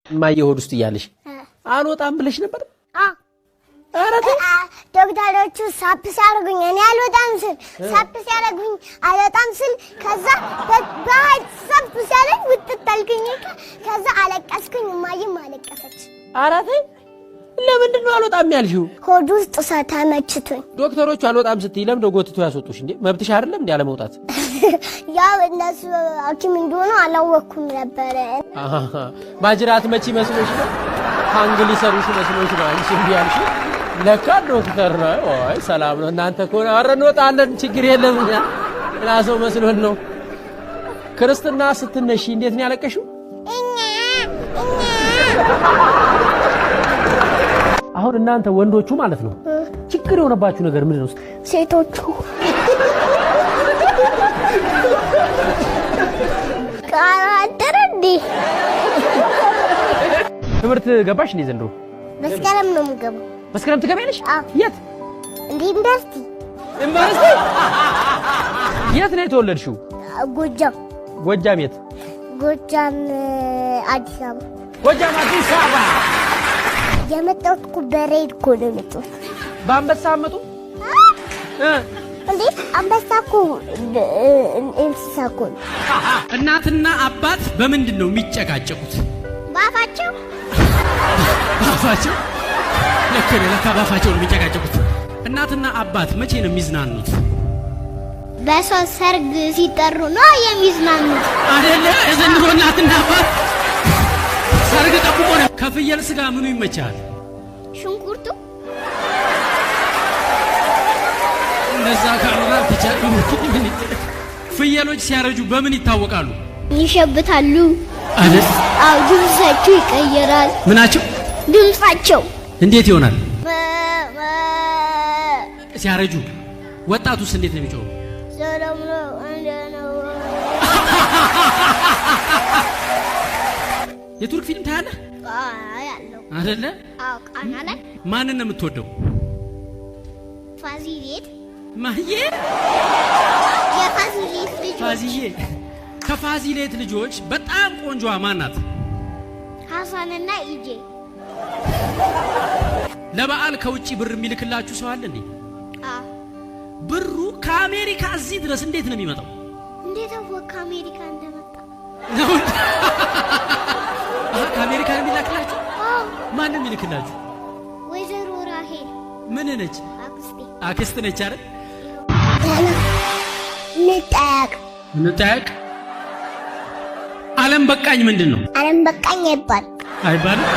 እማዬ ሆድ ውስጥ እያለሽ አልወጣም ብለሽ ነበር? አዎ። ኧረ ተይ። ዶክተሮቹ ሳብ ሲያደርጉኝ እኔ አልወጣም ስል፣ ሳብ ሲያደርጉኝ አልወጣም ስል፣ ከዛ በኃይል ሳብ ሲያደርግ ውጥት አልኩኝ። ከዛ አለቀስኩኝ፣ እማዬም አለቀሰች። ኧረ ተይ። ለምንድን ነው አልወጣም ያልሽው? ሆድ ውስጥ ተመችቶኝ። ዶክተሮቹ አልወጣም ስትይ ለምን ነው ጎትቶ ያስወጡሽ እንዴ? መብትሽ አይደለም እንዴ አለመውጣት? ያው እነሱ ሐኪም እንደሆኑ አላወቅኩም ነበረ። ማጅራት መቺ መስሎሽ ነው? ሃንግ ሊሰሩሽ መስሎሽ ነው አንቺ እምቢ ያልሽው? ለካ ዶክተር ነው። ኦይ ሰላም ነው። እናንተ ከሆነ ኧረ እንወጣለን፣ ችግር የለም። እኛ ሌላ ሰው መስሎን ነው። ክርስትና ስትነሺ እንዴት ነው ያለቀሽው? አሁን እናንተ ወንዶቹ ማለት ነው ችግር የሆነባችሁ ነገር ምንድን ነው? ሴቶቹ ቃራደረ እንዴ? ትምህርት ገባሽ እንዴ ዘንድሮ? መስከረም ነው የምገባው። መስከረም ትገቢያለሽ? አዎ። የት? እንደ ዩኒቨርሲቲ። ዩኒቨርሲቲ? የት ነው የተወለድሽው? ጎጃም። ጎጃም የት? ጎጃም አዲስ አበባ። ጎጃም አዲስ አበባ። የመጣሁት እኮ በሬድ እኮ ነው የመጣሁት። በአንበሳ አመጡ? እንዴ አንበሳ እኮ እንስሳ እኮ ነው። እናትና አባት በምንድን ነው የሚጨቃጨቁት? በአፋቸው። በአፋቸው። ልክ ነህ። ለካ በአፋቸው ነው የሚጨቃጨቁት። እናትና አባት መቼ ነው የሚዝናኑት? በሰው ሰርግ ሲጠሩ ነው የሚዝናኑት። አይደለ? የዘንድሮ እናትና አባት ሰርግ ጠብቆ ነው። ከፍየል ስጋ ምኑ ይመቻል? ሽንኩርቱ። እንደዛ ካልሆነ ምን ይደረግ? ፍየሎች ሲያረጁ በምን ይታወቃሉ? ይሸብታሉ። አይደል? አዎ፣ ድምፃቸው ይቀየራል። ምናቸው? ድምፃቸው። እንዴት ይሆናል? ሲያረጁ። ወጣቱስ እንዴት ነው የሚጮኸው? ሰላም ነው፣ እንዴት ነው? የቱርክ ፊልም ታያለህ? አያለሁ። አይደለ? አዎ፣ ቃና ላይ። ማንን ነው የምትወደው? ፋዚሌት። ማየ? የፋዚሌት ልጆች። ፋዚዬ። ከፋዚሌት ልጆች በጣም ቆንጆዋ ማን ናት? ሀሳንና ኢጄ። ለበዓል ከውጪ ብር የሚልክላችሁ ሰው አለ እንዴ? አዎ። ብሩ ከአሜሪካ እዚህ ድረስ እንዴት ነው የሚመጣው? እንዴት አወቅህ ከአሜሪካ እንደመጣ? ነው እንዴ? አሃ፣ ከአሜሪካ ነው የሚላክላችሁ? አዎ። ማን ነው የሚልክላችሁ? ወይዘሮ ራሄል። ምን ነች? አክስቴ። አክስት ነች አይደል? እንጠያቅ። እንጠያቅ። ዓለም በቃኝ ምንድን ነው? ዓለም በቃኝ አይባል። አይባልም?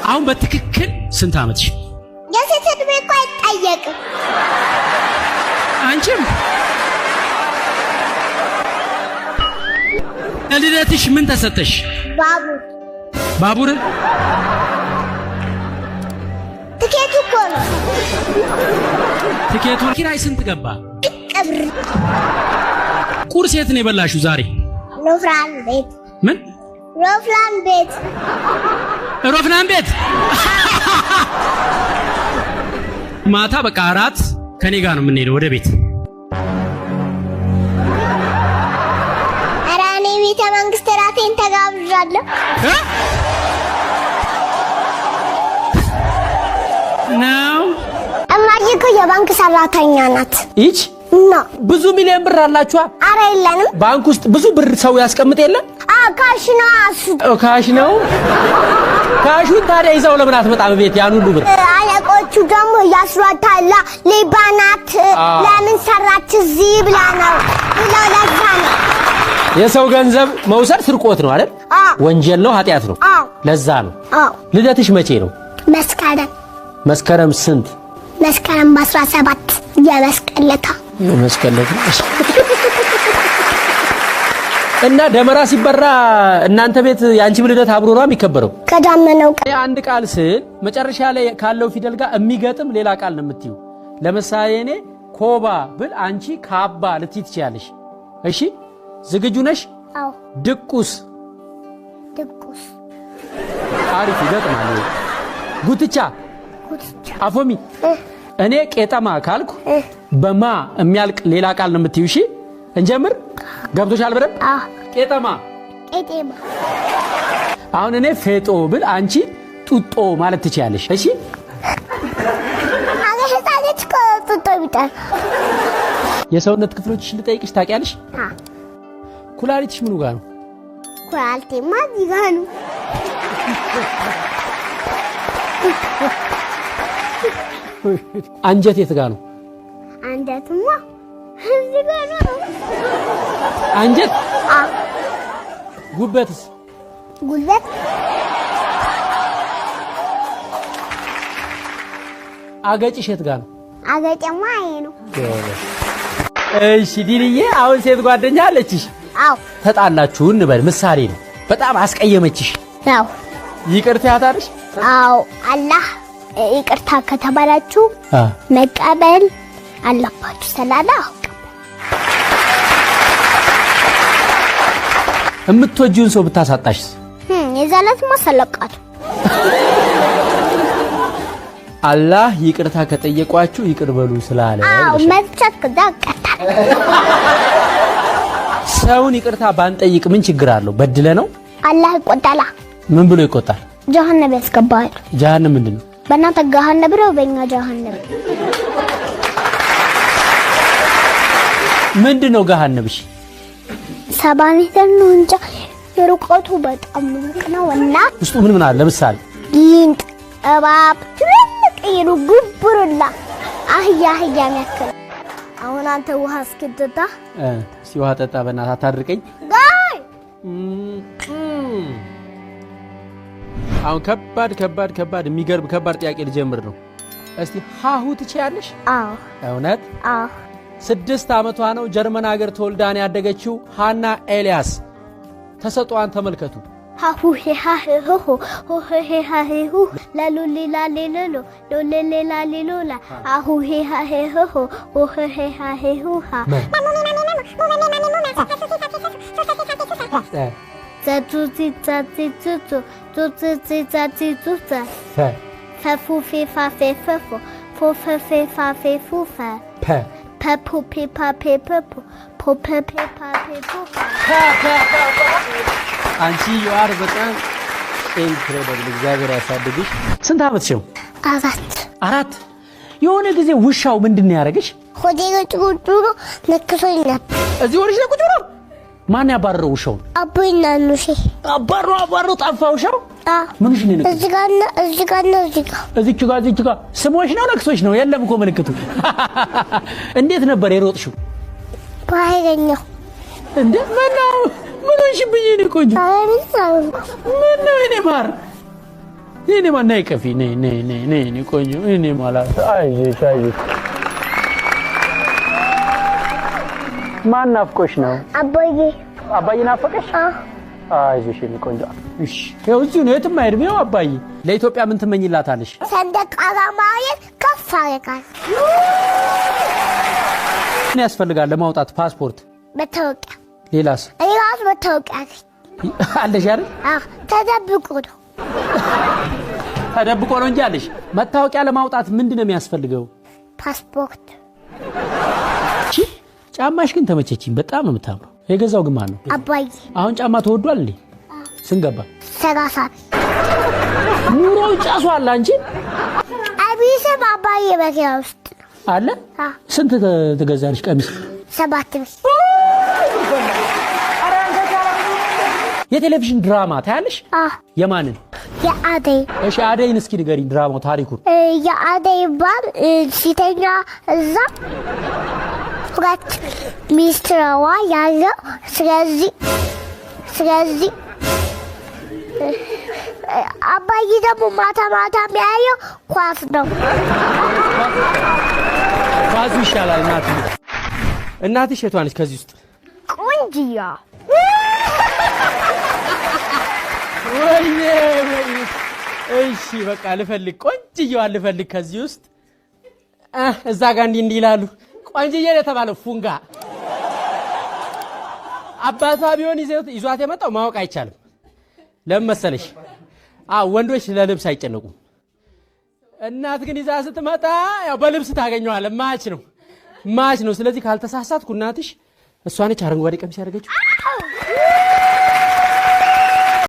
አሁን በትክክል ስንት ዓመትሽ? የሴት ዕድሜ እኮ አይጠየቅም። አንቺም ለልደትሽ ምን ተሰጠሽ? ባቡር። ባቡር? ትኬቱ እኮ ነው። ትኬቱ ኪራይ ስንት ገባ? ቅብር። ቁርስ የት ነው የበላሽው ዛሬ? ሮፍላን ቤት። ምን? ሮፍላን ቤት። ሮፍላን ቤት። ማታ በቃ እራት ከኔ ጋር ነው የምንሄደው ወደ ቤት። ኧረ እኔ ቤተ መንግስት እራቴን ተጋብዣለሁ። እ? ነው። እማዬ እኮ የባንክ ሰራተኛ ናት። ይች እና ብዙ ሚሊዮን ብር አላችኋ? ኧረ የለንም። ባንክ ውስጥ ብዙ ብር ሰው ያስቀምጥ የለ? አዎ፣ cash ነው እሱ። ኦ፣ cash ነው። cash ኡን ታዲያ ይዘው ለምን አትመጣም ቤት ያን ሁሉ ብር? አለቆቹ ደግሞ ያስሯታል። ሌባ ናት፣ ለምን ሰራች እዚህ ብላ ነው ብለው ለዛ ነው። የሰው ገንዘብ መውሰድ ስርቆት ነው አይደል? አዎ። ወንጀል ነው፣ ኃጢአት ነው። አዎ። ለዛ ነው። አዎ። ልደትሽ መቼ ነው? መስከረም። መስከረም ስንት? መስከረም በ17 የመስቀል ዕለት። የመስቀል ዕለት። እና ደመራ ሲበራ እናንተ ቤት የአንቺም ልደት አብሮ ነው የሚከበረው? ከዳመናው ቀን። አንድ ቃል ስል መጨረሻ ላይ ካለው ፊደል ጋር የሚገጥም ሌላ ቃል ነው የምትይው። ለምሳሌ እኔ ኮባ ብል አንቺ ካባ ልትይ ትችያለሽ። እሺ ዝግጁ ነሽ? አዎ። ድቁስ። ድቁስ። አሪፍ ይገጥማል። ጉትቻ። ጉትቻ። አፎሚ፣ እኔ ቄጠማ ካልኩ በማ የሚያልቅ ሌላ ቃል ነው የምትይው። እሺ እንጀምር። ገብቶሻል በደንብ? አዎ። ቄጠማ። ቄጤማ። አሁን እኔ ፌጦ ብል አንቺ ጡጦ ማለት ትችያለሽ። እሺ? አረ ህፃን ልጅ እኮ ጡጦ ይጠራል። የሰውነት ክፍሎችሽን ልጠይቅሽ ታውቂያለሽ? አ ኩላሊትሽ ምኑ ጋር ነው? ኩላሊቴማ እዚህ ጋር ነው። አንጀት የት ጋር ነው? አንጀትማ እዚህ ጋር ነው። አንጀት? አ ጉበትስ? ጉልበት አገጭሽ የት ጋር ነው? አገጬማ ይሄ ነው። እሺ ዲንዬ፣ አሁን ሴት ጓደኛ አለችሽ? አዎ። ተጣላችሁ እንበል፣ ምሳሌ ነው። በጣም አስቀየመችሽ። አዎ። ይቅር ትያታለሽ? አዎ። አላህ ይቅርታ ከተባላችሁ መቀበል አለባችሁ ስላለ አውቅ። የምትወጂውን ሰው ብታሳጣሽስ? የዛለትማ ሰለቃቱ። አላህ ይቅርታ ከጠየቋችሁ ይቅር በሉ ስላለ። አዎ፣ መፍቻት ከዛ ቀጣል። ሰውን ይቅርታ ባንጠይቅ ምን ችግር አለው? በድለ ነው? አላህ ይቆጣላ። ምን ብሎ ይቆጣል? ጀሃነም ያስገባል። ጀሃነም ምንድን ነው? በእናንተ ገሃነም ነው፣ በእኛ ጀሃነም። ምንድን ነው ገሃነም? እሺ 70 ሜትር ነው እንጃ፣ ርቀቱ በጣም ሩቅ ነው። እና ውስጡ ምን ምን አለ? ለምሳሌ ጊንጥ፣ እባብ፣ ትልልቅ ይሉ ጉብሩላ አህያ አህያ የሚያክል። አሁን አንተ ውሃ እስክትጠጣ እስኪ ውሃ ጠጣ፣ በእናትህ አታድርቀኝ። ጋይ አሁን ከባድ ከባድ ከባድ የሚገርም ከባድ ጥያቄ ልጀምር ነው። እስቲ ሀሁ ትችያለሽ? አዎ። እውነት? አዎ። 6 ዓመቷ ነው። ጀርመን ሀገር ተወልዳ ነው ያደገችው። ሃና ኤልያስ ተሰጥኦዋን ተመልከቱ። ሀሁ ሄ ሀ ሄ ሆ ሆ ሆ ሄ ሄ ሀ ሄ ሁ ላሉ ሊ ላ ሊ ሉ ሉ ሉ ሊ ሊ ላ ሊ ሉ ላ አሁ ሄ ሀ ሄ ሆ ሆ ሆ ሄ ሄ ሀ ሄ ሁ ሀ ዘ ቱ ቲ ዛ ቲ ቱ ቱ ቱ ቲ ቲ ዛ ቲ ቱ ተ ፈ ፈ ፉ ፌ ፋ ፌ ፈ ፎ ፎ ፈ ፌ ፋ ፌ ፉ ፈ ፐ ፐ ፑ ፔ ፓ ፔ ፐ ፖ ፖ ፐ ፔ ፓ ፔ ፑ ፓ። አንቺ you are በጣም incredible። እግዚአብሔር ያሳድግሽ። ስንት ዓመትሽ ነው? 4። 4። የሆነ ጊዜ ውሻው ምንድን ነው ያደረገሽ? ሆዴ ቁጭ ብሎ ነክሶኝ ነበር። እዚህ ሆነሽ ነው ቁጭ ብሎ? ማን ያባረረው ውሻውን? አቦይና ኑሼ። አባሮ አባሮ ጠፋ ውሻው? አዎ። ምንሽ ነው የነከሰው? እዚህ ጋር እና እዚህ ጋር እና እዚህ ጋር። እዚች ጋር እዚች ጋር። ስሞሽ ነው ነክሶሽ ነው? የለም እኮ ምልክቱ። እንዴት ነበር የሮጥሽው? በኃይለኛው። እንዴ ምነው? ምን ሆንሽብኝ የኔ ቆንጆ? ኧረ ምንም አልሆንኩም። ምነው የኔ ማር? የኔ ማር ነይ ቀፊ፣ ነይ ነይ ነይ ነይ የኔ ቆንጆ፣ የኔ ማላት። አይዞሽ አይዞሽ። ማን ናፍቆሽ ነው? አባዬ። አባዬ ናፈቀሽ? አዎ። አይዞሽ የኔ ቆንጆ። እሺ ይኸው እዚሁ ነው፣ የትም አይሄድም። ይኸው አባዬ። ለኢትዮጵያ ምን ትመኝላታለሽ? ሰንደቅ ዓላማዬን ከፍ አደርጋለሁ። ምን ያስፈልጋል ለማውጣት ፓስፖርት? መታወቂያ። ሌላስ? እኔ ራሱ መታወቂያ አለኝ። አለሽ አይደል? አዎ፣ ተደብቆ ነው። ተደብቆ ነው እንጂ አለሽ። መታወቂያ ለማውጣት ምንድን ነው የሚያስፈልገው? ፓስፖርት። እሺ፣ ጫማሽ ግን ተመቸችኝ፣ በጣም ነው የምታምረው። የገዛው ግን ማን ነው? አባዬ። አሁን ጫማ ተወዷል እንዴ? ስንት ገባ? 30 ብር። ኑሮው ጫሷል። አንቺ ቀሚስም አባዬ መኪና ውስጥ ነው። አለ? አዎ። ስንት ትገዛለሽ ቀሚስ? 7 ብር። የቴሌቪዥን ድራማ ታያለሽ? አዎ። የማንን? የአደይ። እሺ አደይን እስኪ ንገሪኝ ድራማው ታሪኩን። የአደይ ባል ሲተኛ እዛ 2 ሚስት ነው ያለው። ስለዚህ አባዬ ደግሞ ማታ ማታ የሚያየው ኳስ ነው። ኳሱ ይሻላል። እናት እናትሽ የቷ ነች ከዚህ ውስጥ? ቆንጅያ። ወይኔ ወይኔ። እሺ በቃ ልፈልግ፣ ቆንጅየዋን ልፈልግ ከዚህ ውስጥ። እዛ ጋር እንዲህ እንዲህ ይላሉ። ቆንጅዬ ነው የተባለው ፉንጋ። አባቷ ቢሆን ይዟት የመጣው ማወቅ አይቻልም። ለምን መሰለሽ? አዎ ወንዶች ለልብስ አይጨነቁም። እናት ግን ይዛ ስትመጣ ያው በልብስ ታገኘዋለህ። ማች ነው ማች ነው። ስለዚህ ካልተሳሳትኩ እናትሽ እሷ ነች አረንጓዴ ቀሚስ ያደረገችው።